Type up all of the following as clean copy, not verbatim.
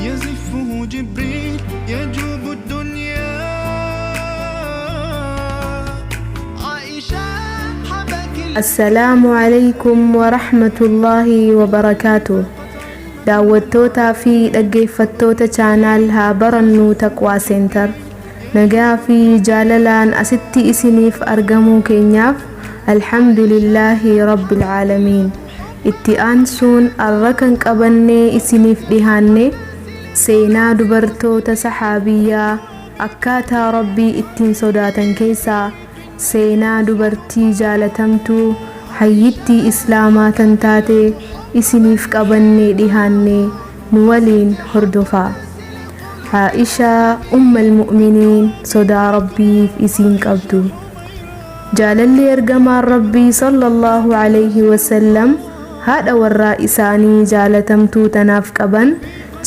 يزفه جبريل يجوب الدنيا. عائشة حباك. Assalaamu Aleeykum Warahmatullaahi Wabarakaatuh Daawwattootaa fi dhaggeeffattoota chaanaal Haa Barannuu Taqwaa Center Nagaa fi jaalalaan asitti isiniif argamuu keenyaaf Alhamdulillaahi Rabbil Aalamiin Itti aansuun arra kan qabannee isiniif dhihaanne seenaa dubartoota sahaabiyyaa akkaataa Rabbii ittiin sodaatan keessaa seenaa dubartii jaalatamtuu hayyittii islaamaa tan taate isiniif qabannee dhihaanne nu waliin hordofaa. Aa'ishaa Ummal Mu'miniin sodaa Rabbiif isiin qabdu. Jaalalli Ergamaan Rabbii sallallaahu aleyhi wasallam haadha warraa isaanii jaalatamtuu tanaaf qaban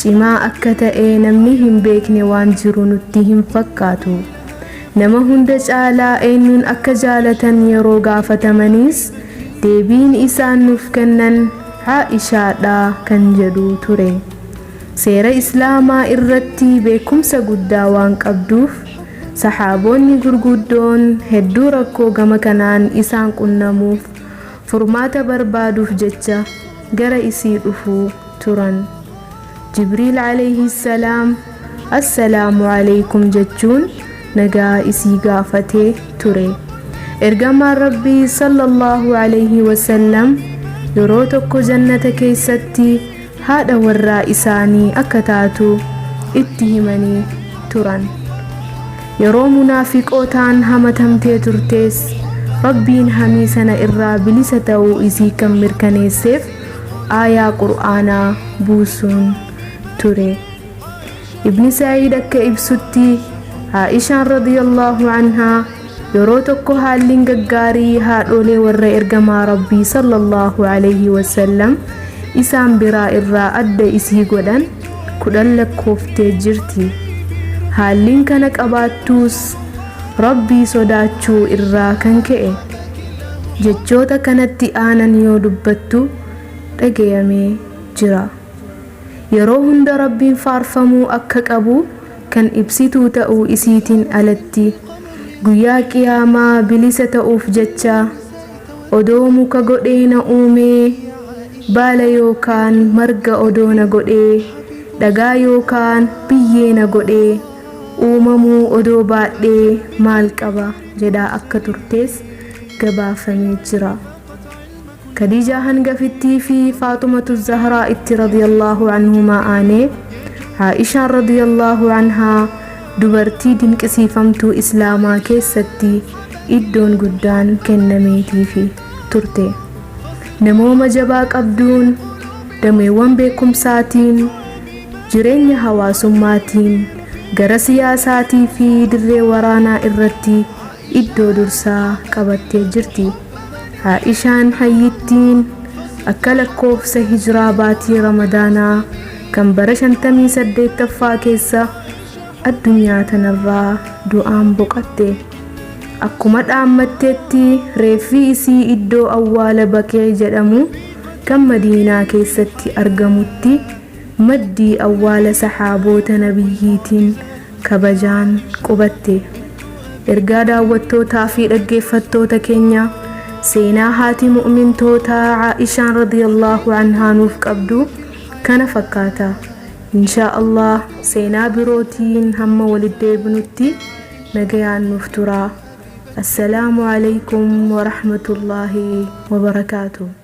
cimaa akka ta'e namni hin beekne waan jiru nutti hin fakkaatu. Nama hunda caalaa eenyuun akka jaalatan yeroo gaafatamaniis deebiin isaan nuuf kennan Aa'ishaadha kan jedhu ture. Seera Islaamaa irratti beekumsa guddaa waan qabduuf Sahaabonni gurguddoon hedduu rakkoo gama kanaan isaan qunnamuuf furmaata barbaaduuf jecha gara isii dhufu turan. Jibriil aleyhi salaam Assalaamu aleykum jechuun nagaa isii gaafatee ture. Ergamaan Rabbii sallallaahu aleyhi wasallam yeroo tokko jannata keessatti haadha warraa isaanii akka taatu itti himanii turan. Yeroo munaafiqootaan hamatamtee turtees Rabbiin hamii sana irraa bilisa ta'uu isii kan mirkaneesseef aayaa Qur'aanaa buusuun ture. Ibni Sa'iid akka ibsutti Aa'ishaan radiyallaahu anhaa yeroo tokko haalliin gaggaarii haadholee warra Ergamaa Rabbii sallallaahu aleyhi wasallam isaan biraa irraa adda isii godhan 10 lakkooftee jirti. Haalliin kana qabaattuus Rabbii sodaachuu irraa kan ka'e jechoota kanatti aanan yoo dubbattu dhagayamee jira. Yeroo hunda Rabbiin faarfamuu akka qabu kan ibsituu ta'uu isiitiin alatti, Guyyaa Qiyaamaa bilisa ta'uuf jecha odoo muka godhee na uumee, baala yookaan marga odoo na godhee, dhagaa yookaan biyyee na godhee uumamuu odoo baadhee maal qaba jedhaa akka turtees gabaafamee jira. Khadiijaa hangafittii fi Faaxumatu Zahraa itti radiyallaahu anhumaa aanee Aa'ishaan radiyallaahu anhaa dubartii dinqisiifamtuu Islaamaa keessatti iddoon guddaan kennameetiifi turte. Namooma jabaa qabduun, dameewwan beekumsaatiin, jireenya hawaasummaatiin, gara siyaasaatii fi dirree waraanaa irratti iddoo dursaa qabattee jirti. Aa'ishaan hayyittiin akka lakkoofsa hijraa baatii Ramadaanaa kan bara 58ffaa keessa addunyaa tanarraa du'aan boqatte. Akkuma dhaammattetti reeffi isii iddoo awwaala Baqii jedhamu kan Madiinaa keessatti argamutti maddii awwaala sahaaboota Nabiyyiitiin kabajaan qubatte. Ergaa daawwattootaa fi dhaggeeffattoota keenya seenaa haati mu'mintootaa Aa'ishaan radiyallaahu anhaa nuuf qabdu kana fakkaata. Inshaa Allaah seenaa birootiin hamma walitti deebinutti nagayaan nuuf turaa. Assalaamu Aleykum Warahmatullaahi Wabarakaatuh.